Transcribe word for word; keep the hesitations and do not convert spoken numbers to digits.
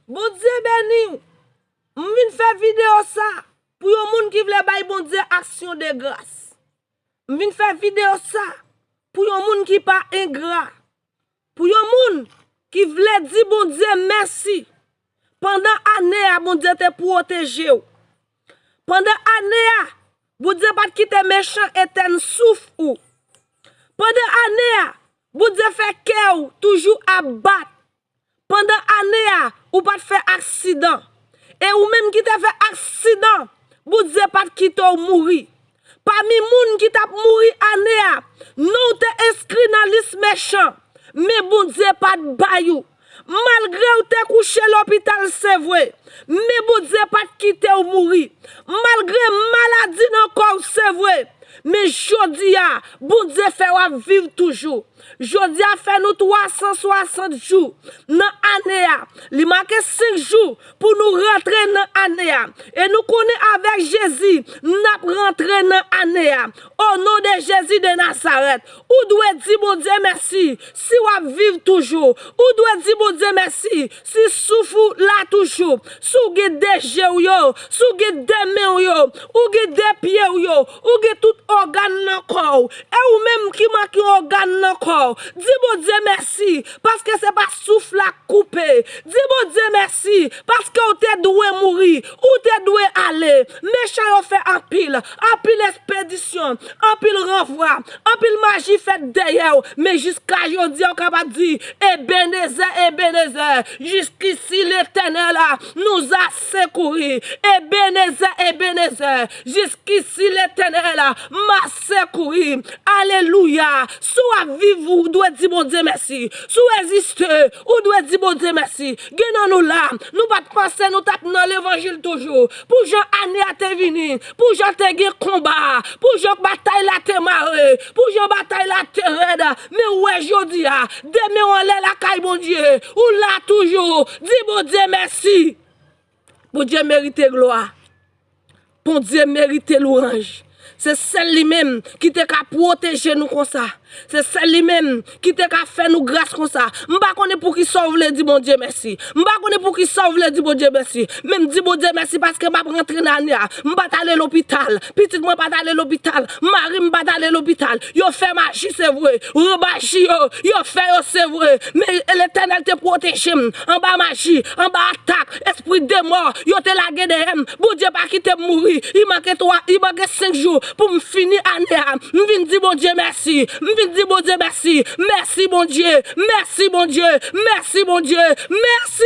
Bondye beni w. M vin fè videyo sa pou yon moun ki vle bay Bondye aksyon de gras. M vin fè videyo sa pou yon moun ki pa engra. Pou yon moun ki vle di Bondye mèsi. Pandan ane a, Bondye te pwoteje w. Pandan ane a, Bondye pa t kite mechan etèn souf ou. Pandan ane a, Bondye fè kè w toujou ap bat. Pandan ane a, ou pa t fè aksidan. E ou menm ki te fè aksidan, Bondye pa t kite w mouri. Pami moun ki t ap mouri ane a, non w te enskri nan lis mechan, men Bondye pa t bay ou. Malgre w te kouche lopital, se vre, men Bondye pa t kite w mouri. Malgre maladi nan kò w, se vre, men jodi a, Bondye fè w ap viv toujou. Jodi a fè nou twa san swasant jou nan ane a. Li make senk jou pou nou rantre nan ane a. E nou konnen avèk Jezi, n ap rantre nan ane a. O non de Jezi de Nazarèt, ou dwe di Bondye mèsi si w ap viv toujou. Ou dwe di Bondye mèsi si souf ou la toujou. Si w gen de je w yo, si w gen de men w yo, ou gen de pye w yo, ou gen tout ògàn nan kò w. E ou menm ki manke yon ògàn nan kò w, di Bondye mèsi, paske se pa souf la k koupe. Di Bondye mèsi, paske w te dwe mouri, ou te dwe ale. Mechan yo fè anpil, anpil espedisyon, anpil ranvwa, anpil maji fèt dèyè w. Men jiska jodi a, w kapab di, Ebenezè, Ebenezè, jiskisi Letènèl nous a secouru. Ebenezè, Ebenezè, jiskisi Letènèl m'a secouru. Alelouya. Si w ap viv, ou dwe di Bondye mèsi. Si w egziste, ou dwe di Bondye mèsi. Gen nan nou la, nou pa t panse nou t ap nan levanjil toujou. Pou jan ane a te vini, pou jan te gen konba, pou jan batay la te mare, pou jan batay la te rèd, men ou wè jodi a, de men w anlè lakay Bondye, ou la toujou. Di Bondye mèsi. Bondye merite glwa. Bondye merite lwanj. Se sèl li menm ki te ka pwoteje nou konsa. Se sèl li menm ki te ka fè nou gras konsa. M pa konnen poukisa w vle di Bondye mèsi. M pa konnen poukisa w vle di Bondye mèsi. Men m di Bondye mèsi paske m ap rantre nan ane a. M pa t ale lopital. Pitit mwen pa t ale lopital. Mari m pa t ale lopital. Yo fè maji, se vre. Ranbaji yo, yo fè yo, se vre. Men Letènèl te pwoteje m anba maji, anba atak, espri de mò, yo te lage dèyè m. Bondye pa kite m mouri. I manke twa, i manke senk jou pou m fini ane a. M vin di Bondye mèsi. M vin di Bondye mèsi. Mèsi Bondye. Mèsi Bondye. Mèsi Bondye. Mèsi.